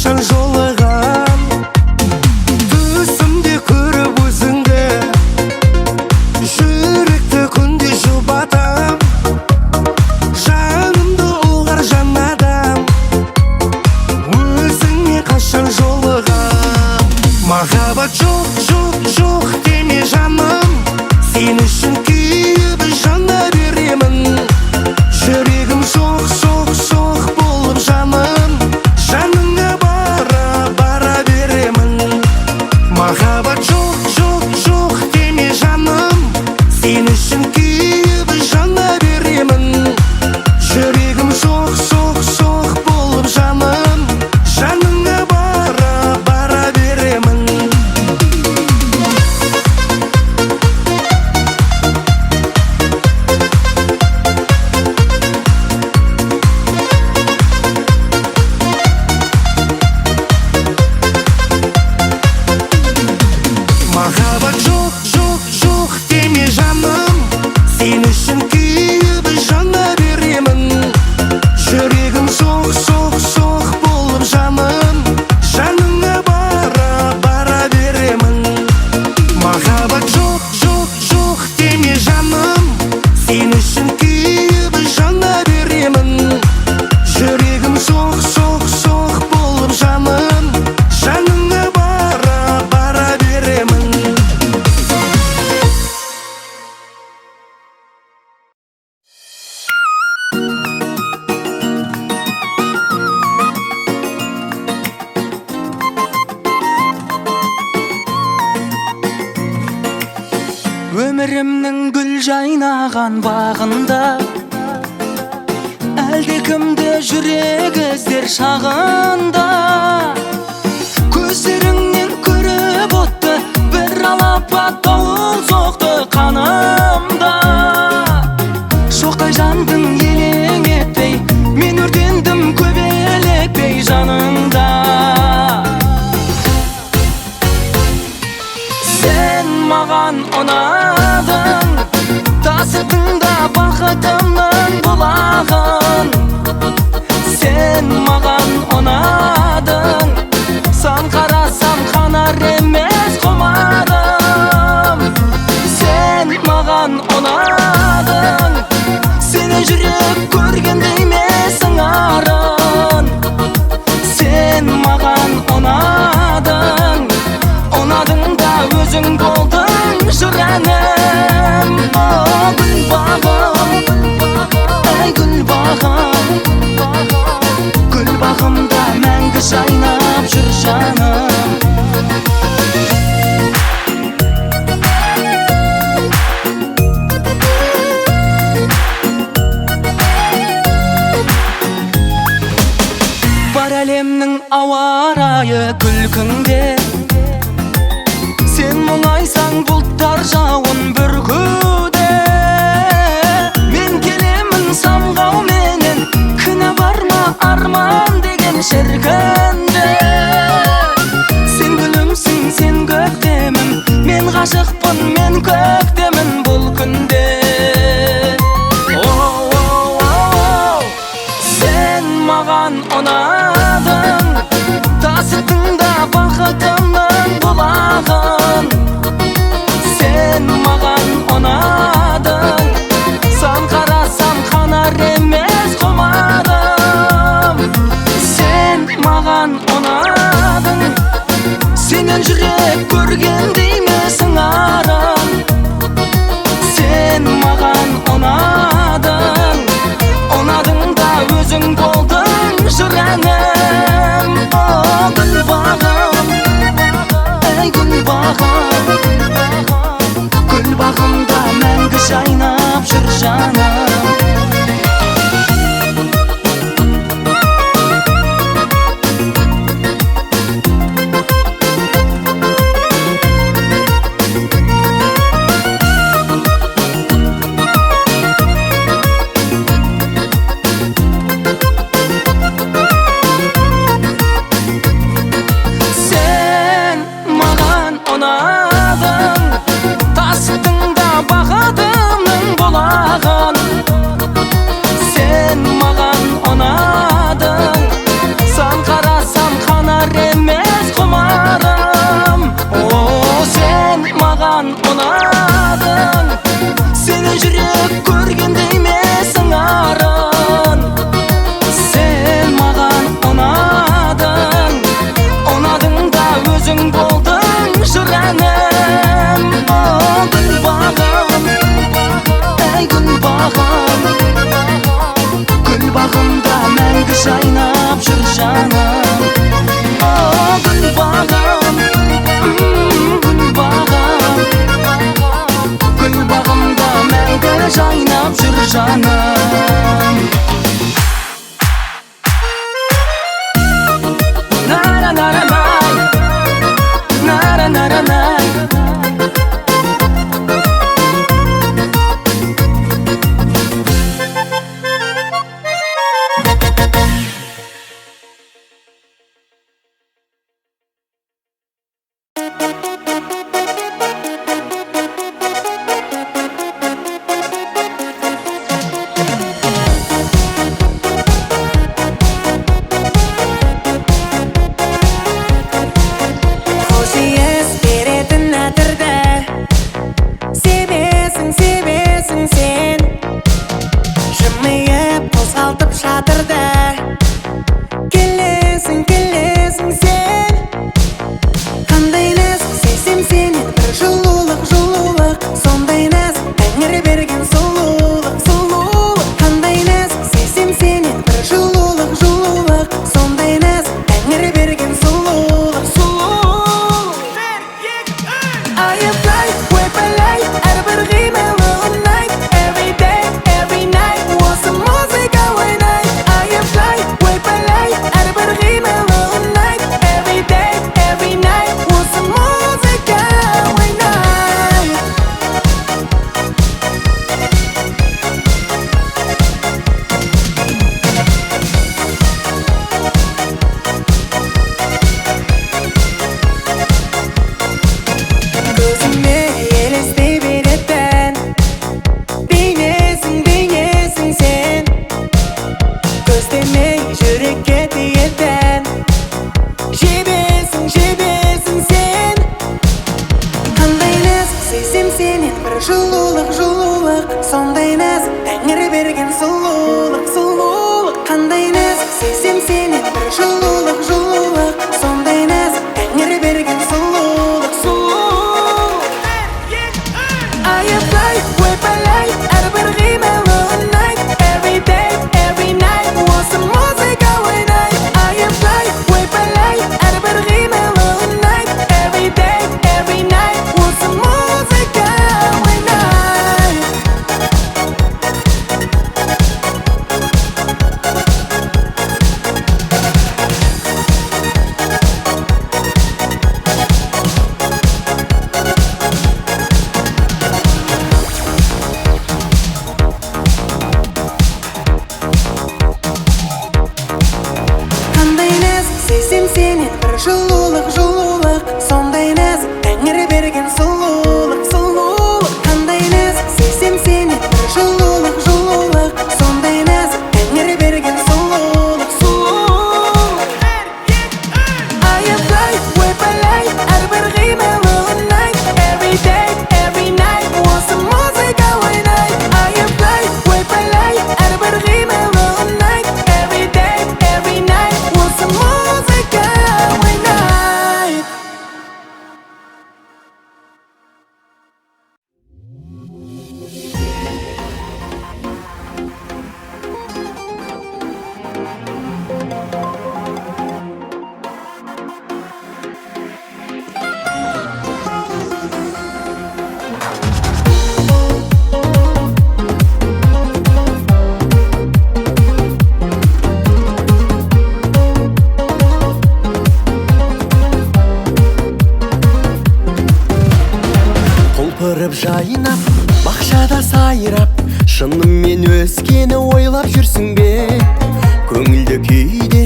қашан жолығам? Түсімде көріп өзіңді, жүректі күнде жұбатам. Жанымды ұғар жан адам, өзіңе қашан жолығам? Махаббат жоқ, жоқ, жоқ деме жаным, сен үшін күйіп жана беремін. Жүрегім жоқ, жоқ, жоқ болып жаным, жаныңа бара, бара беремін. Махаббат жоқ, жоқ, жоқ деме жаным, сен үшін күйіп жана беремін. Жүрегім жоқ, жоқ, жоқ болып жаным, жаныңа бара, бара беремін. Махаббат жоқ, жоқ, жоқ деме жаным, сен үшін күйіп жана беремін. Жүрегім жоқ, жоқ, жоқ болып жаным, жаныңа бара, бара беремін. Махаббат жоқ, жоқ, жоқ деме жаным, сен үшін күйіп жана беремін. Жүрегім жоқ, жоқ, жоқ болып жаным, жаныңа бара, бара беремін. Өмірімнің гүл жайнаған бағында әлдекімді жүрек іздер шағында, көздеріңнен көріп отты бір алапат дауыл соқты қанымда. Шоқтай жандың елең етпей, мен өртендім көбелектей жаныңда. Сен маған ұнадың, тасыдың да бақытымның бұлағын. Сен маған ұнадың, сан қарасам қанар емес құмарым. Сен маған ұнадың, сені жүрек көргендей емес сыңарын. Сен маған ұнадың, ұнадың да өзің болдың жыр әнім. О, гүл бағым, әй гүл бағым, гүл бағымда мәңгі жайнап жүр жаным. Бар әлемнің ауа райы күлкіңде, сен мұңайсаң бұлттар жауын бүркуде. Мен келемін самғауменен, кінә бар ма арман деген шіркінде. Сен гүлімсің, сен көктемім, мен ғашықпын, мен көктемін бұл күнде. О-о-о-о, сен маған ұнадың, тасыдың да бақытымның бұлағын. Сен маған ұнадың, сан қарасам қанар емес құмарым. Сен маған ұнадың, сенен жүрек көргендей сыңарым. Сен маған ұнадың, ұнадың да өзің болдың жыр әнім. О, гүл бағым, әй гүл бағым, гүл бағымда мәңгі жайнап жүр жаным. Сен маған ұнадың, Сезем сенен бір жылулық, жылулық, сондай нәзік тәңір берген сұлулық, сұлулық. Қандай нәзік, сезем сенен бір жылулық, жылулық, сондай нәзік тәңір берген сұлулық, сұлулық. Айыплай, ойпалай, әрбір қимылы ұнайды. Every day, every night, осы музыка ойнайды. Айыплай, ойпалай, әрбір қимылы ұнайды. Every day, every night, осы музыка ойнайды. Құлпырып жайнап, бақшада сайрап, шынымен өзгені ойлап жүрсің бе? Көңілді күйде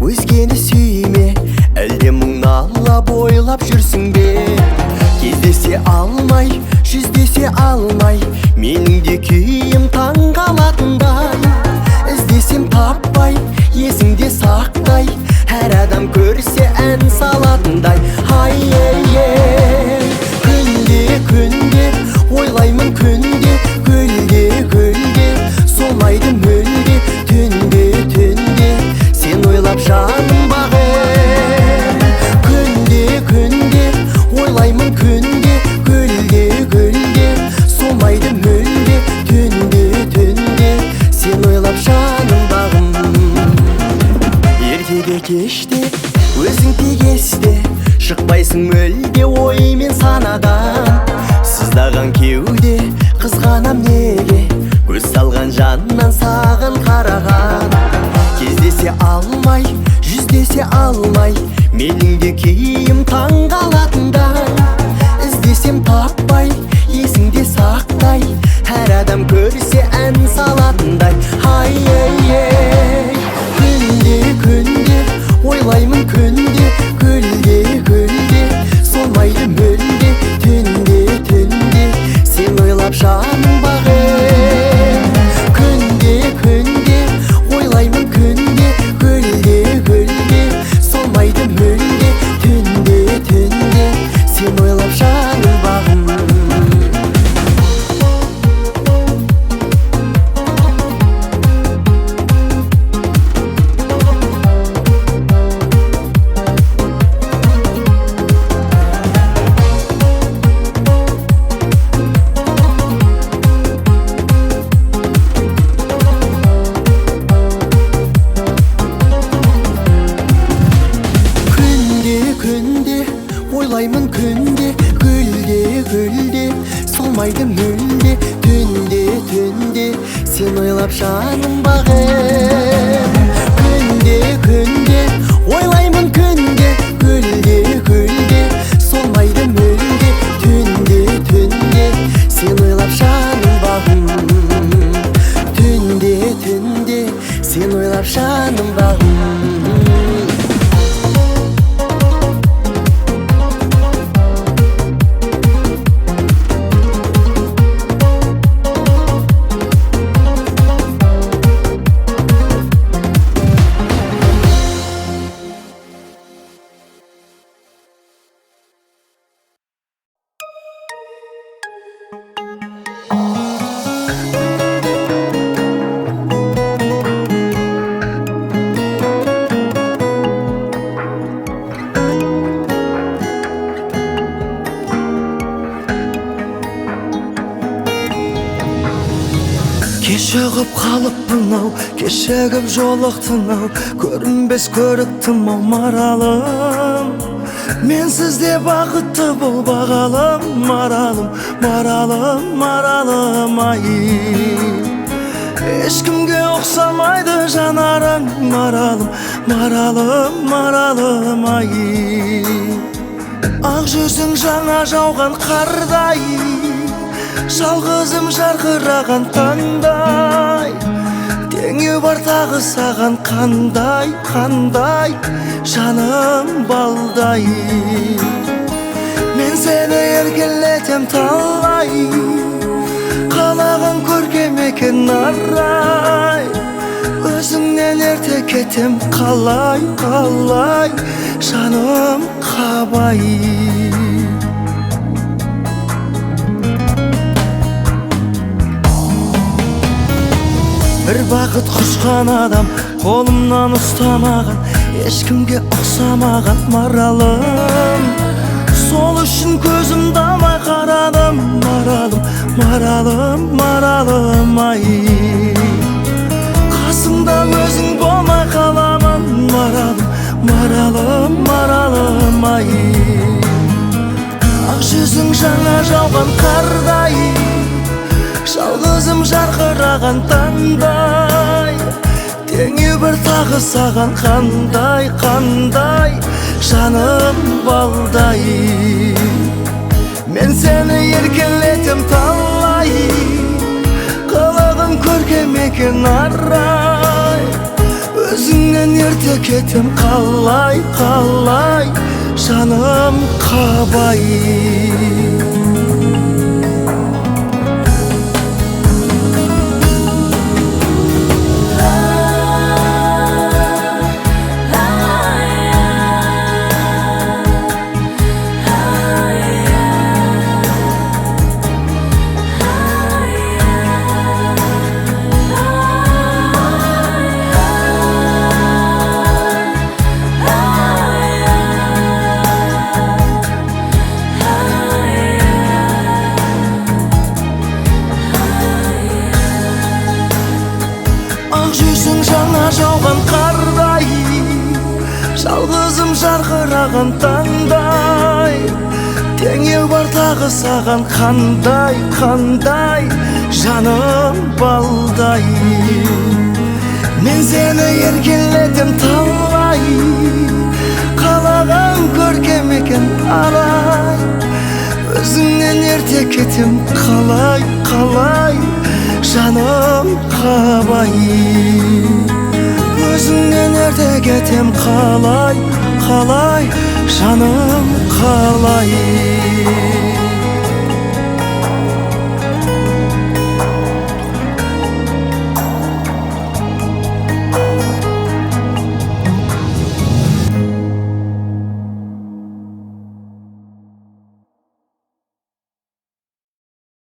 өзгені сүйме, әлде мұңналап ойлап жүрсің бе? Кездесе алмай, жүздесе алмай, менің де күйім таңғалатындай. Іздесем таппай, есіңде сақтай, әр адам көрсе ән салатындай. Ай, ей, ей. Күнде, күнде, ойлаймын күнде, гүлде, гүлде, солмайды мүлде, түнде, түнде, сен ойлап жаным бағым. Күнде, күнде, ойлаймын күнде, гүлде, гүлде, солмайды мүлде, түнде, түнде, сен ойлап жаным бағым. Ертеде кеште, өзің тек есте, шықпайсың мүлде ой мен санадан. Сыздаған кеуде, қызғанам неге, көз салған жаннан саған қараған. Кездесе алмай, жүздесе алмай, менің де күйім таңғалатындай. Іздесем таппай, есіңде сақтай, әр адам көрсе ән салатындай. Ай, ей, ей. Күнде, күнде, ойлаймын күнде, гүлде, гүлде, солмайды мүлде, түнде, түнде, сен ойлап жаным бағым. Күнде, күнде, ойлаймын күнде, гүлде, гүлде, солмайды мүлде, түнде, түнде, сен ойлап жаным бағым. Күнде, күнде, ойлаймын күнде, гүлде, гүлде, солмайды мүлде, түнде, түнде, сен ойлап жаным бағым. Күнде, күнде, ойлаймын күнде, гүлде, гүлде, солмайды мүлде, түнде, түнде, сен ойлап жаным бағым. Түнде, түнде, сен ойлап жаным бағым. Кешігіп қалыппын ау, кешігіп жолықтың ау, көрінбес көріктім ау маралым. Менсіз де бақытты бол бағалым, маралым, маралым, маралым ай. Ешкімге ұқсамайды жанарың, маралым, маралым, маралым ай. Ақ жүзің жаңа жауған қардай, жалғызым жарқыраған таңдай. Теңеу Теңеу бар тағы саған қандай, қандай, жаным балдай. Мен сені еркелетем талай, қалаған көркем екен арай. Өзіңнен ерте кетем қалай, қалай, жаным қабай. Бір бақыт құшқан адам, қолымнан ұстамаған, ешкімге ұқсамаған маралым. Сол үшін көзімді алмай қарадым, маралым, маралым, маралым ай. Қасымда өзің болмай қаламын, маралым, маралым, маралым ай. Ақ жүзің жаңа жауған қардай, жалғызым жарқыраған таңдай. Теңеу бір тағы саған қандай, қандай, жаным балдай. Мен сені еркелетем талай, қылығың көркем екен арай. Өзіңнен ерте кетем қалай, қалай, жаным қабай. Ақ жүзің жаңа жауған қардай, жалғызым жарқыраған таңдай. Теңеу бар тағы саған қандай, қандай, жаным балдай. Мен сені еркелетем талай, қалаған көркем екен арай. Өзіңнен ерте кетем қалай, қалай, жаным қабай. Өзіңнен ерте кетем қалай, қалай, жаным қалай.